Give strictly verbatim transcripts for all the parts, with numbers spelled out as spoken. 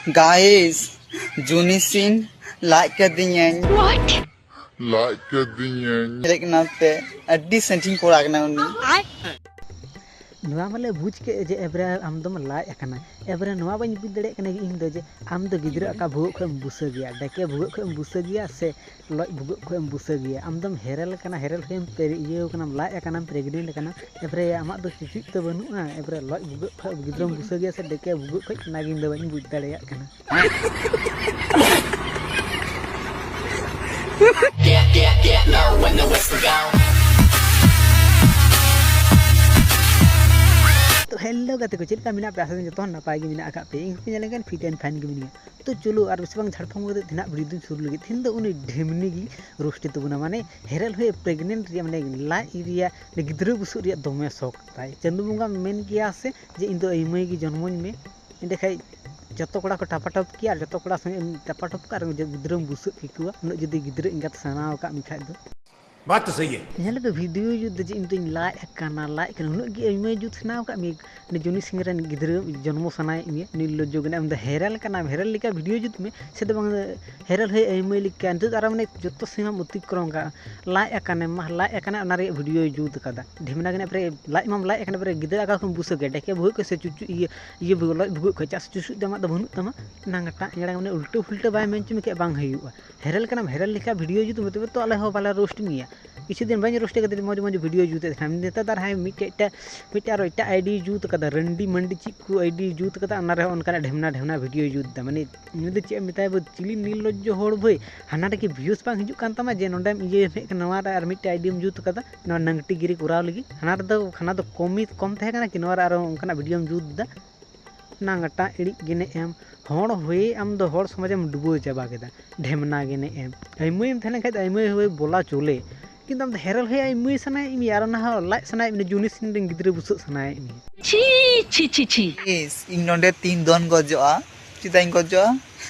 Guys, ᱡᱩᱱᱤᱥᱤᱱ ᱞᱟᱡ ᱠᱟᱫᱤᱧᱟᱹᱧ᱾ ᱞᱟᱡ ᱠᱟᱫᱤᱧᱟᱹᱧ᱾ ᱧᱮᱞᱮᱫ ᱠᱟᱱᱟ ᱯᱮ, ᱟᱹᱰᱤ ᱥᱟᱺᱜᱤᱧ ᱠᱚᱲᱟ ᱠᱟᱱᱟ ᱩᱱᱤ᱾ ᱱᱚᱣᱟ ᱢᱟᱞᱮ ᱵᱩᱡᱽ ᱠᱮᱫ ᱡᱮ ᱮᱵᱨᱟ ᱟᱢ ᱫᱚᱢ ᱞᱟᱡ ᱟᱠᱟᱱᱟ᱾ ᱮᱵᱨᱟ ᱱᱚᱣᱟ ᱵᱟᱹᱧ ᱵᱩᱡᱽ ᱫᱟᱲᱮᱭᱟᱜ ᱠᱟᱱᱟ ᱡᱮ ᱤᱧ ᱫᱚ ᱡᱮ ᱟᱢ ᱫᱚ ᱜᱤᱫᱽᱨᱟᱹ ᱟᱠᱟ ᱵᱷᱩᱜᱟᱹᱜ ᱠᱷᱚᱱ ᱮᱢ ᱵᱩᱥᱟᱹᱜ ᱜᱮᱭᱟ, ᱰᱮᱠᱮ ᱵᱷᱩᱜᱟᱹᱜ ᱠᱷᱚᱱ ᱮᱢ ᱵᱩᱥᱟᱹᱜ ᱜᱮᱭᱟ ᱥᱮ ᱞᱚᱡ ᱵᱷᱩᱜᱟᱹᱜ ᱠᱷᱚᱱ ᱮᱢ ᱵᱩᱥᱟᱹᱜ ᱜᱮᱭᱟ? ᱟᱢ ᱫᱚᱢ ᱦᱮᱨᱮᱞ ᱠᱟᱱᱟ, ᱦᱮᱨᱮᱞ ᱦᱚᱭᱮᱢ ᱯᱮᱨᱮ-, ᱤᱭᱟᱹ ᱠᱟᱱᱟᱢ, ᱞᱟᱡ ᱟᱠᱟᱱᱟᱢ, pregnant ᱟᱠᱟᱱᱟᱢ᱾ ᱮᱵᱨᱮ ᱟᱢᱟᱜ ᱫᱚ ᱪᱩᱪᱩᱡ ᱛᱚ ᱵᱟᱹᱱᱩᱜᱼᱟ᱾ ᱮᱵᱨᱮ ᱞᱚᱡ ᱵᱷᱩᱜᱟᱹᱜ ᱠᱷᱚᱱ ᱜᱤᱫᱽᱨᱟᱹᱢ ᱵᱩᱥᱟᱹᱜ ᱜᱮᱭᱟ ᱥᱮ ᱰᱮᱠᱮ ᱵᱷᱩᱜᱟᱹᱜ ᱠᱷᱚᱱ, ᱚᱱᱟᱜᱮ ᱤᱧ ᱫᱚ ᱵᱟᱹᱧ ᱵᱩᱡᱽ ᱫᱟᱲᱮᱭᱟᱜ ᱠᱟᱱᱟ᱾ ᱛᱚ hello ᱜᱟᱛᱮ ᱠᱚ, ᱪᱮᱫ ᱞᱮᱠᱟ ᱢᱮᱱᱟᱜ ᱯᱮᱭᱟ? ᱟᱥᱟ ᱫᱚ ᱡᱚᱛᱚ ᱦᱚᱲ ᱱᱟᱯᱟᱭ ᱜᱮ ᱢᱮᱱᱟᱜ ᱟᱠᱟᱫ ᱯᱮᱭᱟ᱾ ᱤᱧ ᱦᱚᱸᱯᱮ ᱧᱮᱞ ᱞᱮᱱᱠᱷᱟᱱ fit and fine ᱜᱮ ᱢᱤᱱᱟᱹᱧᱟ᱾ ᱛᱚ ᱪᱚᱞᱚ ᱟᱨ ᱵᱮᱥᱤ ᱵᱟᱝ ᱡᱷᱟᱲ ᱯᱷᱚᱝ ᱠᱟᱛᱮ ᱛᱮᱦᱮᱧᱟᱜ video ᱫᱚᱧ ᱥᱩᱨᱩ ᱞᱟᱹᱜᱤᱫ᱾ ᱛᱮᱦᱮᱧ ᱫᱚ ᱩᱱᱤ ᱰᱷᱮᱢᱱᱤ ᱜᱮ roast ᱛᱟᱵᱚᱱᱟ, ᱢᱟᱱᱮ ᱦᱮᱨᱮᱞ ᱦᱚᱭ pregnant ᱨᱮᱭᱟᱜ, ᱢᱟᱱᱮ ᱞᱟᱡ ᱨᱮᱭᱟᱜ, ᱜᱤᱫᱽᱨᱟᱹ ᱵᱩᱥᱟᱹᱜ ᱨᱮᱭᱟᱜ ᱫᱚᱢᱮ ᱥᱚᱠ ᱛᱟᱭ᱾ ᱪᱟᱸᱫᱚ ᱵᱚᱸᱜᱟ ᱢᱮᱱ ᱠᱮᱭᱟ ᱥᱮ ᱡᱮ ᱤᱧ ᱫᱚ ᱟᱹᱭ ᱢᱟᱹᱭ ᱜᱮ ᱡᱚᱱᱢᱚᱧ ᱢᱮ, ᱮᱸᱰᱮᱠᱷᱟᱡ ᱡᱚᱛᱚ ᱠᱚᱲᱟ ᱠᱚ ᱴᱟᱯᱟᱴᱚᱯ ᱠᱮᱭᱟ ᱟᱨ ᱡᱚᱛᱚ ᱠᱚᱲᱟ ᱥᱚᱸᱜᱮ ᱴᱟᱯᱟᱴᱚᱯ ᱠᱚ ᱟᱨ ᱜᱤᱫᱽᱨᱟᱹᱢ ᱵᱩᱥᱟᱹᱜ ᱠᱮᱠᱚᱣᱟ, ᱩᱱᱟᱹᱜ ᱡᱩᱫᱤ ᱜᱤᱫᱽᱨᱟᱹ ᱮᱸᱜᱟᱛ ᱥᱟᱱᱟᱣ ᱟᱠᱟᱫ ᱢᱮ ᱠᱷᱟᱡ ᱫᱚ᱾ बात तो सही है। ᱧᱮᱞ ᱯᱮ video ᱡᱩᱛ ᱫᱚ ᱡᱮ ᱤᱧ ᱫᱚᱧ ᱞᱟᱡ ᱟᱠᱟᱱᱟ, ᱞᱟᱡ ᱠᱟᱱᱟ, ᱩᱱᱟᱹᱜ ᱜᱮ ᱟᱹᱭ ᱢᱟᱹᱭ ᱡᱩᱛ ᱥᱟᱱᱟᱣ ᱟᱠᱟᱫ ᱢᱮᱭᱟ, ᱩᱱᱤ ᱡᱚᱱᱤ ᱥᱤᱝ ᱨᱮᱱ ᱜᱤᱫᱽᱨᱟᱹ ᱡᱚᱱᱢᱚ ᱥᱟᱱᱟᱭᱮᱫ ᱢᱮᱭᱟ, ᱱᱤᱨᱞᱚᱡᱽᱡᱚ ᱠᱟᱱᱟ, ᱟᱢ ᱫᱚ ᱦᱮᱨᱮᱞ ᱠᱟᱱᱟᱢ, ᱦᱮᱨᱮᱞ ᱞᱮᱠᱟ video ᱡᱩᱛ ᱢᱮ, ᱥᱮ ᱫᱚ ᱵᱟᱝ ᱦᱮᱨᱮᱞ ᱦᱚᱭ ᱟᱹᱭ ᱢᱟᱹᱭ ᱞᱮᱠᱟ, ᱱᱤᱛᱚᱜ ᱫᱚ ᱟᱨᱚ ᱢᱟᱱᱮ ᱡᱚᱛᱚ ᱥᱤᱢᱟᱢ ᱚᱛᱤᱠᱨᱚᱢ ᱠᱟᱜᱼᱟ, ᱞᱟᱡ ᱟᱠᱟᱱᱮᱢ, ᱢᱟ ᱞᱟᱡ ᱟᱠᱟᱱᱟ, ᱚᱱᱟ ᱨᱮᱭᱟᱜ video ᱡᱩᱛ ᱠᱟᱫᱟ, ᱰᱷᱮᱢᱱᱟ ᱜᱮ ᱯᱮᱨᱮ ᱞᱟᱡ ᱢᱟᱢ ᱞᱟᱡ ᱟᱠᱟᱱᱟ, ᱯᱮᱨᱮ ᱜᱤᱫᱽᱨᱟᱹ ᱟᱠᱟ ᱠᱷᱚᱱ ᱵᱩᱥᱟᱹᱜ ᱜᱮ, ᱰᱮᱠᱮ ᱵᱷᱩᱜᱟᱹᱜ ᱠᱷᱚᱱ ᱥᱮ ᱪᱩᱪᱩ ᱤᱭᱟᱹ, ᱤᱭᱟᱹ ᱵᱷᱩᱜᱟᱹᱜ, ᱞᱚᱡ ᱵᱷᱩᱜᱟᱹᱜ ᱠᱷᱚᱱ, ᱪᱟᱥ ᱪᱩᱪᱩᱡ ᱫᱚ ᱟᱢᱟᱜ ᱫᱚ ᱵᱟᱹᱱᱩᱜ ᱛᱟᱢᱟ, ᱱᱟᱝᱴᱟ ᱮᱲᱟ ᱢᱟᱱᱮ ᱩᱞᱴᱟᱹ ᱯᱷᱩᱞᱴᱟᱹ ᱵᱟᱭ ᱢᱮᱱ ᱦᱚᱪᱚ ᱢᱮ ᱠᱷᱟᱡ ᱵᱟᱝ ᱦᱩᱭᱩᱜᱼᱟ᱾ ᱦᱮᱨᱮᱞ ᱠᱟᱱᱟᱢ, ᱦᱮᱨᱮᱞ ᱞᱮᱠᱟ video ᱡᱩᱛ ᱢᱮ, ᱛᱚᱵᱮ ᱛᱚ ᱟᱞᱮ ᱦᱚᱸ ᱵᱟᱞᱮ roast ᱢᱮᱭᱟ᱾ ᱠᱤᱪᱷᱩ ᱫᱤᱱ ᱵᱟᱹᱧ roast ᱠᱟᱫᱮ, ᱢᱚᱡᱽ ᱢᱚᱡᱽ video ᱡᱩᱛᱮᱫ ᱛᱟᱦᱮᱱᱟ᱾ ᱱᱮᱛᱟᱨ ᱫᱚ ᱟᱨ ᱦᱟᱸᱜ ᱢᱤᱫᱴᱮᱡ ᱮᱴᱟᱜ, ᱢᱤᱫᱴᱮᱡ ᱟᱨᱚ ᱮᱴᱟᱜ ID ᱡᱩᱛ ᱠᱟᱫᱟ, ᱨᱟᱱᱰᱤ ᱢᱟᱱᱰᱤ ᱪᱮᱫ ᱠᱚ ID ᱡᱩᱛ ᱠᱟᱫᱟ, ᱚᱱᱟ ᱨᱮᱦᱚᱸ ᱚᱱᱠᱟᱱᱟᱜ ᱰᱷᱮᱢᱱᱟ ᱰᱷᱮᱢᱱᱟ video ᱡᱩᱛ ᱫᱟ᱾ ᱢᱟᱱᱮ ᱩᱱᱤ ᱫᱚ ᱪᱮᱫ ᱮᱢ ᱢᱮᱛᱟᱭᱟ, ᱵᱚ, ᱪᱤᱞᱤ ᱱᱤᱨᱞᱚᱡᱽᱡᱚ ᱦᱚᱲ ᱵᱷᱟᱹᱭ, ᱦᱟᱱᱟ ᱨᱮᱜᱮ views ᱵᱟᱝ ᱦᱤᱡᱩᱜ ᱠᱟᱱ ᱛᱟᱢᱟ ᱡᱮ ᱱᱚᱸᱰᱮᱢ ᱤᱭᱟᱹ ᱦᱮᱡ ᱠᱟᱱᱟ, ᱱᱚᱣᱟ ᱨᱮ ᱟᱨ ᱢᱤᱫᱴᱮᱡ IDᱢ ᱡᱩᱛ ᱠᱟᱫᱟ, ᱱᱚᱣᱟ ᱱᱟᱝᱴᱤ ᱜᱤᱨᱤ ᱠᱚᱨᱟᱣ ᱞᱟᱹᱜᱤᱫ᱾ ᱦᱟᱱᱟ ᱨᱮᱫᱚ, ᱦᱟᱱᱟ ᱫᱚ ᱠᱚᱢ ᱠᱚᱢ ᱛᱟᱦᱮᱸ ᱠᱟᱱᱟ ᱠᱤ, ᱱᱚᱣᱟ ᱨᱮ ᱟᱨᱚ ᱚᱱᱠᱟᱱᱟᱜ videoᱢ ᱡᱩᱛ ᱫᱟ? ᱱᱟᱝᱴᱟ ᱤᱲᱤᱡ ᱜᱮᱱᱮ ᱮᱢ, ᱦᱚᱲ ᱦᱩᱭ ᱟᱢ ᱫᱚ ᱦᱚᱲ ᱥᱚᱢᱟᱡᱮᱢ ᱰᱩᱵᱟᱹᱣ ᱪᱟᱵᱟ ᱠᱮᱫᱟ᱾ ᱰᱷᱮᱢᱱᱟ ᱜᱮᱱᱮ ᱮᱢ, ᱟᱹᱭᱢᱟᱹᱭ ᱮᱢ ᱛᱟᱦᱮᱸ ᱞᱮᱱ ᱠᱷᱟᱡ ᱫᱚ ᱟᱹᱭᱢᱟᱹᱭ ᱦᱩᱭ ᱵᱚᱞᱟ ᱪᱚᱞᱮ, ᱠᱤᱱᱛᱩ ᱟᱢ ᱫᱚ ᱦᱮᱨᱮᱞ ᱦᱩᱭ ᱟᱹᱭᱢᱟᱹᱭ ᱥᱟᱱᱟᱭᱮᱫ ᱢᱮᱭᱟ ᱟᱨ ᱚᱱᱟ ᱦᱚᱸ ᱞᱟᱡ ᱥᱟᱱᱟᱭᱮᱫ ᱢᱮᱭᱟ, ᱡᱩᱱᱤᱥᱤᱱ ᱨᱮᱱ ᱜᱤᱫᱽᱨᱟᱹ ᱵᱩᱥᱟᱹᱜ ᱥᱟᱱᱟᱭᱮᱫ ᱢᱮᱭᱟ᱾ ᱪᱷᱤ, ᱪᱷᱤ, ᱪᱷᱤ, ᱪᱷᱤ᱾ Guys, ᱤᱧ ᱱᱚᱸᱰᱮ ᱛᱤᱧ ᱫᱚᱱ ᱜᱚᱡᱚᱜᱼᱟ᱾ ᱪᱮᱫᱟᱜ ᱤᱧ ᱜᱚᱡᱚᱜᱼᱟ?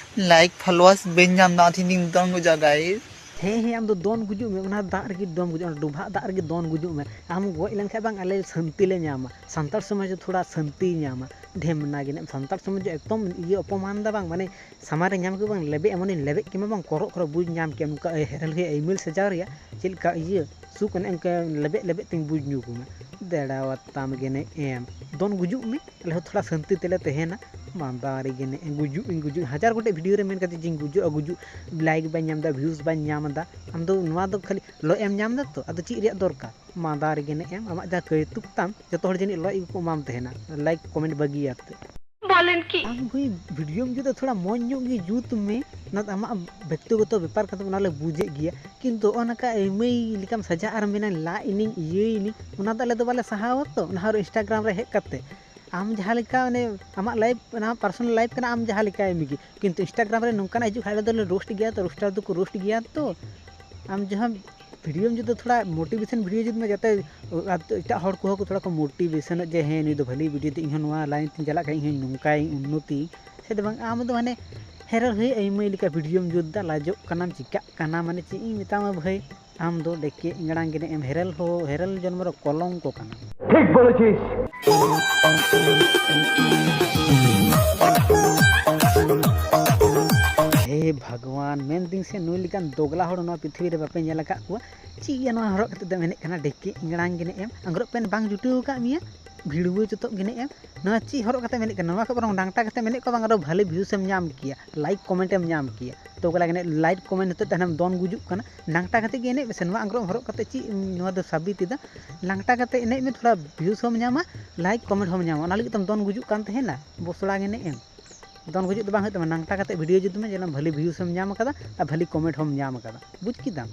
Like followers ᱵᱟᱹᱧ ᱧᱟᱢ ᱫᱟ, ᱚᱱᱟᱛᱮ ᱤᱧ ᱫᱚᱱ ᱜᱚᱡᱚᱜᱼᱟ, guys᱾ ᱦᱮᱸ, ᱦᱮᱸ, ᱟᱢ ᱫᱚ ᱫᱚᱱ ᱜᱩᱡᱩᱜ ᱢᱮ, ᱚᱱᱟ ᱫᱟᱜ ᱨᱮᱜᱮ ᱫᱚᱱ ᱜᱩᱡᱩᱜ ᱢᱮ, ᱚᱱᱟ ᱰᱚᱵᱷᱟᱜ ᱫᱟᱜ ᱨᱮᱜᱮ ᱫᱚᱱ ᱜᱩᱡᱩᱜ ᱢᱮ᱾ ᱟᱢ ᱜᱚᱡ ᱞᱮᱱᱠᱷᱟᱱ ᱵᱟᱝ, ᱟᱞᱮ ᱥᱟᱹᱱᱛᱤ ᱞᱮ ᱧᱟᱢᱟ, ᱥᱟᱱᱛᱟᱲ ᱥᱚᱢᱟᱡᱽ ᱦᱚᱸ ᱛᱷᱚᱲᱟ ᱥᱟᱹᱱᱛᱤᱭ ᱧᱟᱢᱟ᱾ ᱰᱷᱮᱢᱱᱟ ᱜᱮ ᱱᱮ ᱥᱟᱱᱛᱟᱲ ᱥᱚᱢᱟᱡᱽ ᱮᱠᱫᱚᱢ ᱤᱭᱟᱹ ᱚᱯᱚᱢᱟᱱ ᱫᱟ ᱵᱟᱝ, ᱢᱟᱱᱮ ᱥᱟᱢᱟᱝ ᱨᱮ ᱧᱟᱢ ᱠᱮ ᱵᱟᱝ ᱞᱮᱵᱮᱫ, ᱮᱢᱚᱱᱤᱧ ᱞᱮᱵᱮᱫ ᱠᱮᱢᱟ ᱵᱟᱝ, ᱠᱚᱨᱚᱜ ᱠᱚᱨᱚᱜ ᱵᱩᱡᱽ ᱧᱟᱢ ᱠᱮᱭᱟ ᱱᱚᱝᱠᱟ ᱦᱮᱨᱮᱞ ᱦᱩᱭᱩᱜᱼᱟ ᱤᱢᱮᱞ ᱥᱟᱡᱟᱣ ᱨᱮᱭᱟᱜ ᱪᱮᱫ ᱞᱮᱠᱟ ᱤᱭᱟᱹ ᱥᱩᱠ ᱚᱱᱮ ᱚᱱᱠᱟ ᱞᱮᱵᱮᱫ ᱞᱮᱵᱮᱫ ᱛᱮᱧ ᱵᱩᱡᱽ ᱧᱚᱜᱚᱜᱼᱟ᱾ ᱫᱮᱲᱟᱣᱟᱛᱟᱢ ᱜᱮ ᱱᱮ ᱮᱢ ᱫᱚᱱ ᱜᱩᱡᱩᱜ ᱢᱮ, ᱟᱞᱮ ᱦᱚᱸ ᱛᱷᱚᱲᱟ ᱥᱟᱹᱱᱛᱤ ᱛᱮᱞᱮ ᱛᱟᱦᱮᱱᱟ᱾ ᱢᱟᱸᱫᱟ ᱨᱮᱜᱮ ᱱᱮ ᱮᱢ ᱜᱩᱡᱩᱜ ᱤᱧ ᱜᱩᱡᱩᱜ ᱤᱧ, ᱦᱟᱡᱟᱨ ᱜᱚᱴᱮᱡ ᱵᱷᱤᱰᱤᱭᱳ ᱨᱮ ᱢᱮᱱ ᱠᱟᱛᱮ ᱡᱮᱧ ᱜᱩᱡᱩᱜᱼᱟ ᱜᱩᱡᱩᱜ, ᱞᱟᱭᱤᱠ ᱵᱟᱹᱧ ᱧᱟᱢ ᱮᱫᱟ, ᱵᱷᱤᱭᱩᱥ ᱵᱟᱹᱧ ᱧᱟᱢ ᱮᱫᱟ᱾ ᱟᱢ ᱫᱚ ᱱᱚᱣᱟ ᱫᱚ ᱠᱷᱟᱹᱞᱤ ᱞᱚ ᱮᱢ ᱧᱟᱢ ᱮᱫᱟ ᱛᱚ, ᱟᱫᱚ ᱪᱮᱫ ᱨᱮᱭᱟᱜ ᱫᱚᱨᱠᱟᱨ? ᱢᱟᱸᱫᱟ ᱨᱮᱜᱮ ᱱᱮ ᱮᱢ, ᱟᱢᱟᱜ ᱡᱟᱦᱟᱸ ᱠᱟᱹᱭᱛᱩᱠ ᱛᱟᱢ ᱡᱚᱛᱚ ᱦᱚᱲ ᱡᱟᱹᱱᱤᱡ ᱞᱚ ᱜᱮᱠᱚ ᱮᱢᱟᱢ ᱛᱟᱦᱮᱱᱟ ᱞᱟᱭᱤᱠ ᱠᱚᱢᱮᱱᱴ ᱵᱟᱹᱜᱤᱭᱟᱛᱮ᱾ ᱵᱚᱞᱮᱱ ᱠᱤ? ᱟᱢ ᱵᱷᱟᱹᱭ ᱵᱷᱤᱰᱤᱭᱳᱢ ᱡᱩᱛᱟ ᱛᱷᱚᱲᱟ ᱢᱚᱡᱽ ᱧᱚᱜ ᱜᱮ ᱡᱩᱛ ᱢᱮ, ᱚᱱᱟ ᱫᱚ ᱟᱢᱟᱜ ᱵᱮᱠᱛᱤᱜᱚᱛᱚ ᱵᱮᱯᱟᱨ ᱠᱟᱱ ᱛᱟᱢᱟ, ᱚᱱᱟ ᱞᱮ ᱵᱩᱡᱮᱫ ᱜᱮᱭᱟ, ᱠᱤᱱᱛᱩ ᱱᱚᱜᱼᱚ ᱱᱚᱝᱠᱟ ᱟᱹᱭᱢᱟᱹᱭ ᱞᱮᱠᱟᱢ ᱥᱟᱡᱟᱜ ᱟᱨ ᱢᱮᱱᱟ ᱞᱟ ᱤᱱᱤᱧ ᱤᱭᱟᱹᱭ ᱤᱱᱤᱧ, ᱚᱱᱟ ᱫᱚ ᱟᱞᱮ ᱫᱚ ᱵᱟᱞᱮ ᱥᱟᱦᱟᱣᱟ ᱛᱚ᱾ ᱚᱱᱟ ᱦᱚᱸ ᱤᱱᱥᱴᱟᱜᱨᱟᱢ ᱨᱮ ᱦᱮᱡ ᱠᱟᱛᱮ ᱟᱢ ᱡᱟᱦᱟᱸ ᱞᱮᱠᱟ ᱚᱱᱮ ᱟᱢᱟᱜ ᱞᱟᱭᱤᱯᱷ ᱚᱱᱟ ᱯᱟᱨᱥᱚᱱᱟᱞ ᱞᱟᱭᱤᱯᱷ ᱠᱟᱱᱟ, ᱟᱢ ᱡᱟᱦᱟᱸ ᱞᱮᱠᱟ ᱮᱢ ᱜᱮ, ᱠᱤᱱᱛᱩ ᱤᱱᱥᱴᱟᱜᱨᱟᱢ ᱨᱮ ᱱᱚᱝᱠᱟᱱᱟᱜ ᱦᱤᱡᱩᱜ ᱠᱷᱟᱡ ᱟᱞᱮ ᱫᱚᱞᱮ ᱨᱳᱥᱴ ᱜᱮᱭᱟ ᱛᱚ, ᱨᱳᱥᱴᱟᱨ ᱫᱚᱠᱚ ᱨᱳᱥᱴ ᱜᱮᱭᱟ ᱛᱚ᱾ ᱟᱢ ᱡᱟᱦᱟᱸ ᱵᱷᱤᱰᱤᱭᱳᱢ ᱡᱩᱛᱟ ᱛᱷᱚᱲᱟ ᱢᱳᱴᱤᱵᱷᱮᱥᱚᱱ ᱵᱷᱤᱰᱤᱭᱳ ᱡᱩᱛ ᱢᱮ, ᱡᱟᱛᱮ ᱮᱴᱟᱜ ᱦᱚᱲ ᱠᱚᱦᱚᱸ ᱠᱚ ᱛᱷᱚᱲᱟ ᱠᱚ ᱢᱳᱴᱤᱵᱷᱮᱥᱚᱱᱚᱜ ᱡᱮ ᱦᱮᱸ ᱱᱩᱭ ᱫᱚ ᱵᱷᱟᱹᱞᱤ ᱵᱷᱤᱰᱤᱭᱳ ᱫᱚ ᱤᱧ ᱦᱚᱸ ᱱᱚᱣᱟ ᱞᱟᱭᱤᱱ ᱛᱤᱧ ᱪᱟᱞᱟᱜ ᱠᱷᱟᱡ ᱤᱧ ᱦᱚᱸᱧ ᱱᱚᱝᱠᱟᱭᱟᱹᱧ ᱩᱱᱱᱚᱛᱤ᱾ ᱥᱮ ᱫᱚ ᱵᱟᱝ, ᱟᱢ ᱫᱚ ᱦᱟᱱᱮ ᱦᱮᱨᱮᱞ ᱦᱩᱭ ᱟᱹᱭᱢᱟᱹᱭ ᱞᱮᱠᱟ ᱵᱷᱤᱰᱤᱭᱳᱢ ᱡᱩᱛ ᱫᱟ, ᱞᱟᱡᱚᱜ ᱠᱟᱱᱟᱢ, ᱪᱤᱠᱟᱜ ᱠᱟᱱᱟ, ᱢᱟᱱᱮ ᱪᱮᱫ ᱤᱧ ᱢᱮᱛᱟᱢᱟ ᱵᱷᱟᱹᱭ, ᱟᱢ ᱫᱚ ᱰᱮᱠᱮ ᱤᱝᱲᱟᱝ ᱜᱮ ᱱᱮ ᱮᱢ ᱦᱮᱨᱮᱞ ᱦᱚ ᱦᱮᱨᱮᱞ ᱡᱚᱱᱢᱚ ᱨᱮ ᱠᱚᱞᱚᱝᱠᱚ ᱠᱟᱱᱟ᱾ ᱴᱷᱤᱠ ᱵᱚᱞᱮᱪᱤᱥ᱾ ᱦᱮ ᱵᱷᱟᱜᱽᱣᱟᱱ, ᱢᱮᱱᱫᱟᱹᱧ ᱥᱮ ᱱᱩᱭ ᱞᱮᱠᱟᱱ ᱫᱚᱜᱽᱞᱟ ᱦᱚᱲ ᱱᱚᱣᱟ ᱯᱨᱤᱛᱷᱤᱵᱤ ᱨᱮ ᱵᱟᱯᱮ ᱧᱮᱞ ᱟᱠᱟᱫ ᱠᱚᱣᱟ᱾ ᱪᱮᱫ ᱭᱟ ᱱᱚᱣᱟ ᱦᱚᱨᱚᱜ ᱠᱟᱛᱮ ᱫᱚᱢ ᱮᱱᱮᱡ ᱠᱟᱱᱟ? ᱰᱮᱠᱮ ᱤᱝᱲᱟᱝ ᱜᱮ ᱱᱮ ᱮᱢ, ᱟᱝᱨᱚᱵ ᱯᱮᱱ ᱵᱟᱝ ᱡᱩᱴᱟᱹᱣ ᱟᱠᱟᱫ ᱢᱮᱭᱟ? ᱵᱷᱤᱲᱣᱟᱹ ᱪᱚᱛᱚᱜ ᱜᱮ ᱱᱮ ᱮᱢ᱾ ᱱᱚᱣᱟ ᱪᱮᱫ ᱦᱚᱨᱚᱜ ᱠᱟᱛᱮ ᱮᱱᱮᱡ ᱠᱟᱱᱟ? ᱱᱚᱣᱟ ᱠᱷᱚᱱ ᱵᱚᱨᱚᱝ ᱰᱟᱝᱴᱟ ᱠᱟᱛᱮ ᱮᱱᱮᱡ ᱠᱚ ᱵᱟᱝ, ᱟᱨᱚ ᱵᱷᱟᱞᱮ ᱵᱷᱤᱭᱩᱥ ᱮᱢ ᱧᱟᱢ ᱠᱮᱭᱟ, ᱞᱟᱭᱤᱠ ᱠᱚᱢᱮᱱᱴ ᱮᱢ ᱧᱟᱢ ᱠᱮᱭᱟ᱾ ᱛᱚ ᱚᱠᱟ ᱞᱟᱹᱜᱤᱫ ᱞᱟᱭᱤᱠ ᱠᱚᱢᱮᱱᱴ ᱦᱚᱛᱮᱫ ᱛᱮ ᱦᱟᱱᱮᱢ ᱫᱚᱱ ᱜᱩᱡᱩᱜ ᱠᱟᱱᱟ? ᱰᱟᱝᱴᱟ ᱠᱟᱛᱮ ᱜᱮ ᱮᱱᱮᱡ ᱢᱮᱥᱮ᱾ ᱱᱚᱣᱟ ᱟᱝᱨᱚᱵ ᱦᱚᱨᱚᱜ ᱠᱟᱛᱮ ᱪᱮᱫ ᱱᱚᱣᱟ ᱫᱚ ᱥᱟᱵᱤᱛ ᱮᱫᱟ? ᱞᱟᱝᱴᱟ ᱠᱟᱛᱮ ᱮᱱᱮᱡ ᱢᱮ, ᱛᱷᱚᱲᱟ ᱵᱷᱤᱭᱩᱥ ᱦᱚᱸᱢ ᱧᱟᱢᱟ, ᱞᱟᱭᱤᱠ ᱠᱚᱢᱮᱱᱴ ᱦᱚᱸᱢ ᱧᱟᱢᱟ᱾ ᱚᱱᱟ ᱞᱟᱹᱜᱤᱫ ᱛᱮᱢ ᱫᱚᱱ ᱜᱩᱡᱩᱜ ᱠᱟᱱ ᱛᱟᱦᱮᱱᱟ? ᱵᱚᱥᱲᱟ ᱜᱮ ᱮᱱᱮᱡ ᱮᱢ᱾ ᱫᱚᱱ ᱜᱩᱡᱩᱜ ᱫᱚ ᱵᱟᱝ ᱦᱩᱭᱩᱜ ᱛᱟᱢᱟ, ᱱᱟᱝᱴᱟ ᱠᱟᱛᱮ ᱵᱷᱤᱰᱤᱭᱳ ᱡᱩᱛ ᱢᱮ, ᱡᱮᱱᱚ ᱵᱷᱟᱹᱞᱤ ᱵᱷᱤᱭᱩᱥ ᱮᱢ ᱧᱟᱢ ᱟᱠᱟᱫᱟ ᱟᱨ ᱵᱷᱟᱹᱞᱤ ᱠᱚᱢᱮᱱᱴ ᱦᱚᱸᱢ ᱧᱟᱢ ᱟᱠᱟᱫᱟ᱾ ᱵᱩᱡᱽ ᱠᱮᱫᱟᱢ?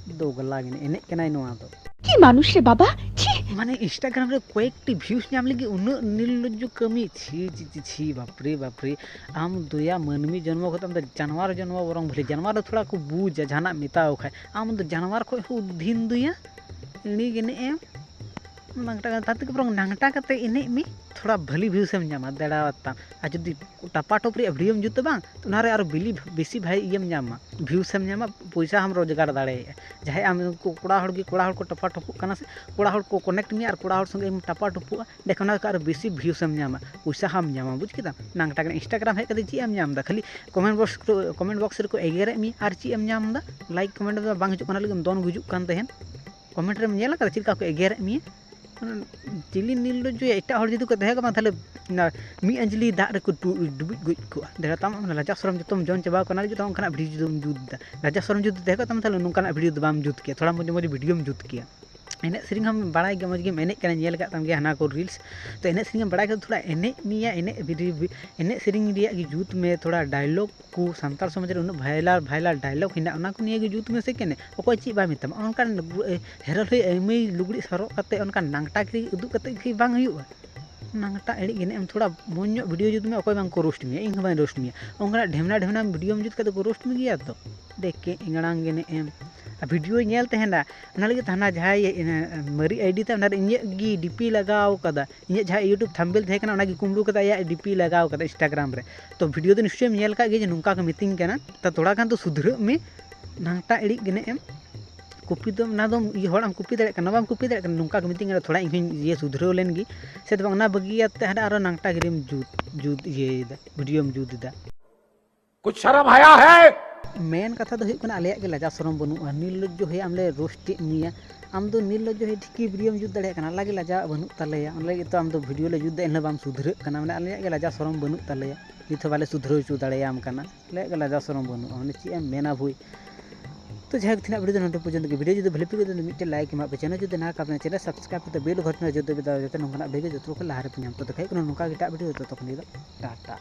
ᱫᱚᱜᱽᱞᱟ ᱜᱮ ᱮᱱᱮᱡ ᱠᱟᱱᱟᱭ ᱱᱚᱣᱟ ᱫᱚ᱾ কি মানুষ রে বাবা, ছি। মানে ইনস্টাগ্রাম ᱨᱮ ᱠᱚᱭᱮᱠᱴᱤ ᱵᱷᱤᱭᱩᱥ ᱧᱟᱢ ᱞᱟᱹᱜᱤᱫ ᱩᱱᱟᱹᱜ ᱱᱤᱨᱞᱚᱡᱽᱡᱚ ᱠᱟᱹᱢᱤ, ᱪᱷᱤ ᱪᱷᱤ ᱪᱷᱤ ᱪᱷᱤ, ᱵᱟᱯᱨᱮ ᱵᱟᱯᱨᱮ᱾ ᱟᱢ ᱫᱚᱭᱟ ᱢᱟᱹᱱᱢᱤ ᱡᱚᱱᱢᱚ ᱠᱟᱛᱮ ᱟᱢ ᱫᱚ ᱡᱟᱱᱣᱟᱨ ᱡᱚᱱᱢᱚ ᱵᱚᱨᱚᱝ ᱵᱷᱟᱹᱞᱤ, ᱡᱟᱱᱣᱟᱨ ᱫᱚ ᱛᱷᱚᱲᱟ ᱠᱚ ᱵᱩᱡᱟ ᱡᱟᱦᱟᱱᱟᱜ ᱢᱮᱛᱟᱣ ᱠᱷᱟᱡ, ᱟᱢ ᱫᱚ ᱡᱟᱱᱣᱟᱨ ᱠᱷᱚᱡ ᱦᱚᱸ ᱩᱫᱷᱤᱱ ᱫᱚᱭᱟ᱾ ᱮᱲᱮ ᱜᱮ ᱮᱱᱮᱡ ᱮᱢ᱾ ᱱᱟᱝᱴᱟ ᱛᱟᱨ ᱛᱷᱮᱠᱮ ᱵᱚᱨᱚᱝ ᱱᱟᱝᱴᱟ ᱠᱟᱛᱮ ᱮᱱᱮᱡ ᱢᱮ, ᱛᱷᱚᱲᱟ ᱵᱷᱟᱹᱞᱤ views ᱮᱢ ᱧᱟᱢᱟ ᱫᱟᱲᱟ ᱟᱛᱟᱢ᱾ ᱟᱨ ᱡᱩᱫᱤ ᱴᱟᱯᱟ ᱴᱩᱯ ᱨᱮᱭᱟᱜ video ᱮᱢ ᱡᱩᱛᱟ ᱵᱟᱝ, ᱛᱚ ᱚᱱᱟ ᱨᱮ ᱟᱨᱚ ᱵᱤᱞᱤ ᱵᱮᱥᱤ ᱵᱷᱟᱹᱜᱤ ᱤᱭᱟᱹᱢ ᱧᱟᱢᱟ, views ᱮᱢ ᱧᱟᱢᱟ, ᱯᱚᱭᱥᱟ ᱦᱚᱸᱢ ᱨᱳᱡᱽᱜᱟᱨ ᱫᱟᱲᱮᱭᱟᱜᱼᱟ᱾ ᱡᱟᱦᱟᱸᱭ ᱟᱢ ᱩᱱᱠᱩ ᱠᱚᱲᱟ ᱦᱚᱲ ᱜᱮ, ᱠᱚᱲᱟ ᱦᱚᱲ ᱠᱚ ᱴᱟᱯᱟ ᱴᱩᱯᱩᱜ ᱠᱟᱱᱟ ᱥᱮ, ᱠᱚᱲᱟ ᱦᱚᱲ ᱠᱚ connect ᱢᱮᱭᱟ ᱟᱨ ᱠᱚᱲᱟ ᱦᱚᱲ ᱥᱚᱸᱜᱮ ᱮᱢ ᱴᱟᱯᱟ ᱴᱩᱯᱩᱜᱼᱟ, ᱮᱸᱰᱮᱠᱷᱟᱱ ᱚᱱᱟ ᱠᱷᱚᱱ ᱟᱨᱚ ᱵᱮᱥᱤ views ᱮᱢ ᱧᱟᱢᱟ, ᱯᱚᱭᱥᱟ ᱦᱚᱸᱢ ᱧᱟᱢᱟ, ᱵᱩᱡᱽ ᱠᱮᱫᱟᱢ? ᱱᱟᱝᱴᱟ ᱠᱟᱱᱟ᱾ Instagram ᱦᱮᱡ ᱠᱟᱛᱮ ᱪᱮᱫ ᱮᱢ ᱧᱟᱢ ᱮᱫᱟ? ᱠᱷᱟᱹᱞᱤ comment box ᱠᱚ, comment box ᱨᱮᱠᱚ ᱮᱜᱮᱨᱮᱫ ᱢᱮᱭᱟ ᱟᱨ ᱪᱮᱫ ᱮᱢ ᱧᱟᱢ ᱮᱫᱟ? Like comment ᱫᱚ ᱵᱟᱝ ᱦᱤᱡᱩᱜ ᱠᱟᱱᱟ, ᱞᱟᱹᱜᱤᱫ ᱫᱚᱱ ᱜᱩᱡᱩᱜ ᱠᱟᱱ ᱛᱟᱦᱮᱸᱫ᱾ Comment ᱨᱮᱢ ᱧᱮᱞ ᱟᱠᱟᱫᱟ ᱪᱮᱫ ᱞᱮᱠᱟ ᱠᱚ ᱮᱜᱮᱨᱮᱫ ᱢᱮᱭᱟ? ᱪᱤᱞᱤ ᱱᱤᱨᱞᱚᱡᱽᱡᱚᱭᱟ? ᱮᱴᱟᱜ ᱦᱚᱲ ᱡᱩᱫᱤ ᱠᱚ ᱛᱟᱦᱮᱸ ᱠᱚᱜᱼᱟ, ᱛᱟᱦᱚᱞᱮ ᱚᱱᱟ ᱢᱤᱫ ᱟᱸᱡᱽᱞᱤ ᱫᱟᱜ ᱨᱮᱠᱚ ᱰᱩ-, ᱰᱩᱵᱩᱡ ᱜᱚᱡ ᱠᱚᱜᱼᱟ᱾ ᱫᱮᱲᱟ ᱛᱟᱢ ᱞᱟᱡᱟᱣ ᱥᱚᱨᱚᱢ ᱡᱚᱛᱚᱢ ᱡᱚᱢ ᱪᱟᱵᱟ ᱠᱚᱣᱟ, ᱚᱱᱟ ᱞᱟᱹᱜᱤᱫ ᱫᱚ ᱚᱱᱠᱟᱱᱟᱜ video ᱡᱩᱫᱤᱢ ᱡᱩᱛ ᱮᱫᱟ᱾ ᱞᱟᱡᱟᱣ ᱥᱚᱨᱚᱢ ᱡᱩᱫᱤ ᱛᱟᱦᱮᱸ ᱠᱚᱜ ᱛᱟᱢᱟ, ᱛᱟᱦᱚᱞᱮ ᱱᱚᱝᱠᱟᱱᱟᱜ video ᱫᱚ ᱵᱟᱢ ᱡᱩᱛ ᱠᱮᱭᱟ, ᱛᱷᱚᱲᱟ ᱢᱚᱡᱽ ᱢᱚᱡᱽ videoᱢ ᱡᱩᱛ ᱠᱮᱭᱟ᱾ ᱮᱱᱮᱡ ᱥᱮᱨᱮᱧ ᱦᱚᱸᱢ ᱵᱟᱲᱟᱭ ᱜᱮᱭᱟ, ᱢᱚᱡᱽ ᱜᱮᱢ ᱮᱱᱮᱡ ᱠᱟᱱᱟ, ᱧᱮᱞ ᱟᱠᱟᱫ ᱛᱟᱢ ᱜᱮᱭᱟ ᱦᱟᱱᱟ ᱠᱚ reels᱾ ᱛᱚ ᱮᱱᱮᱡ ᱥᱮᱨᱮᱧ ᱮᱢ ᱵᱟᱲᱟᱭ ᱠᱷᱟᱱ ᱛᱷᱚᱲᱟ ᱮᱱᱮᱡ ᱢᱮᱭᱟ, ᱮᱱᱮᱡ video, ᱮᱱᱮᱡ ᱥᱮᱨᱮᱧ ᱨᱮᱭᱟᱜ ᱜᱮ ᱡᱩᱛ ᱢᱮ, ᱛᱷᱚᱲᱟ dialogue ᱠᱚ, ᱥᱟᱱᱛᱟᱲ ᱥᱚᱢᱟᱡᱽ ᱨᱮ ᱩᱱᱟᱹᱜ viral viral dialogue ᱦᱮᱱᱟᱜ, ᱚᱱᱟ ᱠᱚ ᱱᱤᱭᱮ ᱜᱮ ᱡᱩᱛ ᱢᱮᱥᱮ ᱠᱮᱱᱮ᱾ ᱚᱠᱚᱭ ᱪᱮᱫ ᱵᱟᱭ ᱢᱮᱛᱟᱢᱟ, ᱚᱱᱠᱟᱱ ᱦᱮᱨᱚᱞ ᱦᱚᱭ ᱟᱹᱭᱢᱟᱹᱭ ᱞᱩᱜᱽᱲᱤᱡ ᱦᱚᱨᱚᱜ ᱠᱟᱛᱮ ᱚᱱᱠᱟ ᱱᱟᱝᱴᱟ ᱜᱤᱨᱤ ᱩᱫᱩᱜ ᱠᱟᱛᱮ ᱠᱤ ᱵᱟᱝ ᱦᱩᱭᱩᱜᱼᱟ? ᱱᱟᱝᱴᱟ ᱮᱲᱮᱡ ᱜᱮ ᱮᱱᱮᱡ ᱮᱢ, ᱛᱷᱚᱲᱟ ᱢᱚᱡᱽ ᱧᱚᱜ video ᱡᱩᱛ ᱢᱮ, ᱚᱠᱚᱭ ᱵᱟᱝ ᱠᱚ roast ᱢᱮᱭᱟ, ᱤᱧ ᱦᱚᱸ ᱵᱟᱹᱧ roast ᱢᱮᱭᱟ᱾ ᱚᱱᱠᱟᱱᱟᱜ ᱰᱷᱮᱢᱱᱟ ᱰᱷᱮᱢᱱᱟ video ᱡᱩᱛ ᱠᱟᱛᱮ ᱠᱚ roast ᱢᱮ ᱜᱮᱭᱟ ᱛᱚ, ᱰᱮᱠᱮ ᱮᱝᱲᱟᱝ ᱜᱮ ᱮᱱᱮᱡ ᱮᱢ᱾ ᱟᱨ video ᱧᱮᱞ ᱛᱟᱦᱮᱱᱟ, ᱚᱱᱟ ᱞᱟᱹᱜᱤᱫ ᱛᱮ ᱦᱟᱱᱟ ᱡᱟᱦᱟᱸᱭ, ᱤᱱᱟᱹ, ᱢᱟᱨᱤ ID ᱛᱟᱭ, ᱚᱱᱟ ᱨᱮ ᱤᱧᱟᱹᱜ ᱜᱮ DP ᱞᱟᱜᱟᱣ ᱠᱟᱫᱟ, ᱤᱧᱟᱹᱜ ᱡᱟᱦᱟᱸ YouTube thumbnail ᱛᱟᱦᱮᱸ ᱠᱟᱱᱟ, ᱚᱱᱟ ᱜᱮ ᱠᱩᱢᱵᱽᱲᱩ ᱠᱟᱛᱮ ᱟᱭᱟᱜ DP ᱞᱟᱜᱟᱣ ᱠᱟᱫᱟ Instagram ᱨᱮ᱾ ᱛᱚ video ᱫᱚ ᱱᱤᱥᱪᱚᱭᱮᱢ ᱧᱮᱞ ᱠᱟᱜ ᱜᱮᱭᱟ ᱡᱮ ᱱᱚᱝᱠᱟ ᱠᱚ ᱢᱤᱛᱟᱹᱧ ᱠᱟᱱᱟ, ᱛᱚ ᱛᱷᱚᱲᱟ ᱜᱟᱱ ᱫᱚ ᱥᱩᱫᱷᱨᱟᱹᱜ ᱢᱮ, ᱱᱟᱝᱴᱟ ᱮᱲᱮᱡ ᱜᱮ ᱮᱱᱮᱡ ᱮᱢ᱾ Copy ᱫᱚ ᱚᱱᱟ ᱫᱚ ᱤᱭᱟᱹ ᱦᱚᱲᱟᱜ ᱮᱢ copy ᱫᱟᱲᱮᱭᱟᱜ ᱠᱟᱱᱟ, ᱵᱟᱢ copy ᱫᱟᱲᱮᱭᱟᱜ ᱠᱟᱱᱟ, ᱱᱚᱝᱠᱟ ᱠᱚ ᱢᱤᱛᱟᱹᱧ ᱠᱟᱱᱟ, ᱛᱷᱚᱲᱟ ᱤᱧ ᱦᱚᱸᱧ ᱤᱭᱟᱹ ᱥᱩᱫᱷᱨᱟᱹᱣ ᱞᱮᱱ ᱜᱮ᱾ ᱥᱮ ᱫᱚ ᱵᱟᱝ, ᱚᱱᱟ ᱵᱟᱹᱜᱤᱭᱟᱛᱮ ᱦᱟᱸᱰᱮ ᱟᱨᱚ ᱱᱟᱝᱴᱟ ᱜᱤᱨᱤᱢ ᱡᱩᱛ, ᱡᱩᱛ ᱤᱭᱟᱹᱭᱮᱫᱟ, videoᱢ ᱡᱩᱛ ᱮᱫᱟ᱾ कुछ शर्म हया है? ᱢᱮᱱ ᱠᱟᱛᱷᱟ ᱫᱚ ᱦᱩᱭᱩᱜ ᱠᱟᱱᱟ, ᱟᱞᱮᱭᱟᱜ ᱜᱮ ᱞᱟᱡᱟᱣ ᱥᱚᱨᱚᱢ ᱵᱟᱹᱱᱩᱜᱼᱟ᱾ ᱱᱤᱨᱞᱚᱡᱽᱡᱚ ᱦᱚᱭᱮ ᱟᱢ ᱞᱮ roast ᱮᱫ ᱢᱮᱭᱟ, ᱟᱢ ᱫᱚ ᱱᱤᱨᱞᱚᱡᱽᱡᱚ ᱦᱚᱭᱮ ᱴᱷᱤᱠ ᱜᱮ videoᱢ ᱡᱩᱛ ᱫᱟᱲᱮᱭᱟᱜ ᱠᱟᱱᱟ, ᱟᱞᱟᱜ ᱜᱮ ᱞᱟᱡᱟᱣ ᱵᱟᱹᱱᱩᱜ ᱛᱟᱞᱮᱭᱟ᱾ ᱚᱱᱟ ᱞᱟᱹᱜᱤᱫ ᱛᱚ ᱟᱢ ᱫᱚ video ᱞᱮ ᱡᱩᱛ ᱮᱫᱟ, ᱮᱱᱦᱤᱞᱳᱜ ᱵᱟᱢ ᱥᱩᱫᱷᱨᱟᱹᱜ ᱠᱟᱱᱟ, ᱢᱟᱱᱮ ᱟᱞᱮᱭᱟᱜ ᱜᱮ ᱞᱟᱡᱟᱣ ᱥᱚᱨᱚᱢ ᱵᱟᱹᱱᱩᱜ ᱛᱟᱞᱮᱭᱟ, ᱱᱤᱛ ᱦᱚᱸ ᱵᱟᱞᱮ ᱥᱩᱫᱷᱨᱟᱹᱣ ᱦᱚᱪᱚ ᱫᱟᱲᱮᱭᱟᱢ ᱠᱟᱱᱟ, ᱟᱞᱮᱭᱟᱜ ᱜᱮ ᱞᱟᱡᱟᱣ ᱥᱚᱨᱚᱢ ᱵᱟᱹᱱᱩᱜᱼᱟ, ᱢᱟᱱᱮ ᱪᱮᱫ ᱮᱢ ᱢᱮᱱᱟ ᱵᱷᱩᱭ᱾ ᱛᱚ ᱡᱟᱭᱦᱳᱠ, ᱛᱮᱦᱮᱧᱟᱜ video ᱫᱚ ᱱᱚᱰᱮ ᱯᱚᱨᱡᱚᱱᱛᱚ ᱜᱮ᱾ Video ᱡᱩᱫᱤ ᱵᱷᱟᱞᱮ ᱯᱮ ᱠᱩᱥᱤᱭᱟᱜᱼᱟ, ᱢᱤᱫᱴᱮᱱ like ᱮᱢᱟᱜ ᱯᱮ, channel ᱡᱩᱫᱤ ᱱᱟᱣᱟ ᱠᱟᱱ ᱛᱟᱵᱮᱱᱟ, channel subscribe ᱠᱟᱛᱮ bell ᱜᱷᱚᱴᱚᱱᱟ ᱡᱩᱫᱤ ᱵᱮᱫᱟ ᱡᱟᱛᱮ ᱱᱚᱝᱠᱟᱱᱟᱜ video ᱡᱚᱛᱚ ᱠᱷᱚᱱ ᱞᱟᱦᱟ ᱨᱮᱯᱮ ᱧᱟᱢ᱾ ᱛᱚ ᱫᱮᱠᱷᱟᱭ ᱠᱟᱱᱟ ᱱᱚᱝᱠᱟ ᱜᱮ ᱮᱴᱟᱜ video, ᱛᱚᱛᱚ ᱠᱷᱚᱱ ᱫᱚ ᱴᱟᱴᱟ᱾